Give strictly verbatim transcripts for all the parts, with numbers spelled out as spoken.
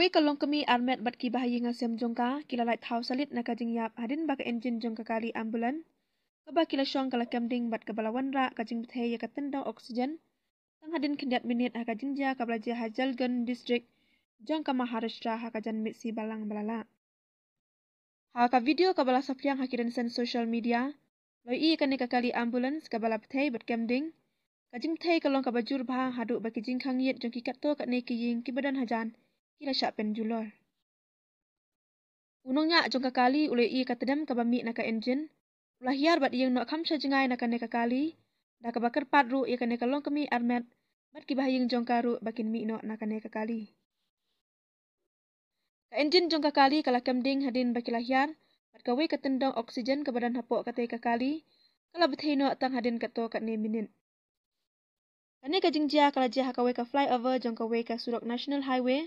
Kawei ka longkmie armet bad ki bahaïing hasem jong ka ki la lait thaw salit na ka jingïap hadien ba ka injin jong ka kali ambulance kaba ki la shong ka la kem ding bad kaba la wanrah ka jingbthei ïa ka tyndong oxygen tang hadien khyndiat minit ha ka jingjia kaba la jia ha Jalgaon district jong ka Maharashtra ha ka janmiet sngi Balang ba la lah. Ha ka video kaba la saphriang ha ki rynsan social media, la ïohi ïa kane ka kali ambulance kaba la bthei bad kem ding. Ka jingbthei ka long kaba jur bha haduh ba ki jingkhang ïit jong ki katto katne ki ïing kiba don hajan ki la shah pynjulor. U nongñiah jong ka kali u la ïohi ïa ka tdem kaba mih na ka injin, u la hiar bad ïeng noh kham sha jngai na kane ka kali, da kaba kyrpad ruh ïa kane ka longkmie armet bad ki bahaïing jong ka ruh ba kin mih noh na kane ka kali. Ka injin jong ka kali ka la kem ding hadien ba ki la hiar bad kawei ka tyndong oxygen kaba don hapoh katei ka kali ka la bthei noh tang hadien katto katne minit. Kane ka jingjia ka la jia ha kawei ka flyover jong kawei ka surok National Highway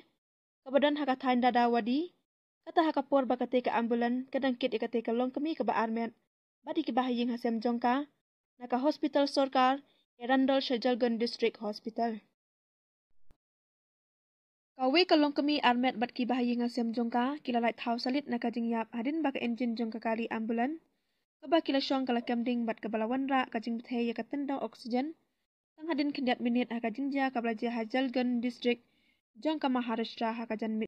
kaba don ha ka thaiñ Dadawadi, kata ha ka por ba katei ka ambulance ka dang kit ïa katei ka longkmie kaba armet bad ïa ki bahaïing hasem jong ka na ka hospital sorkar Erandol sha Jalgaon District Hospital. Kawei ka longkmie armet bad ki bahaïing hasem jong ka ki la lait thaw salit na ka jingïap hadien ba ka injin jong ka kali ambulance kaba ki la shong ka la kem ding bad kaba la wanrah ka jingbthei ïa ka tyndong oxygen tang hadien khyndiat minit ha ka jingjia kaba la jia ha Jalgaon district jong ka Maharashtra ha ka janmiet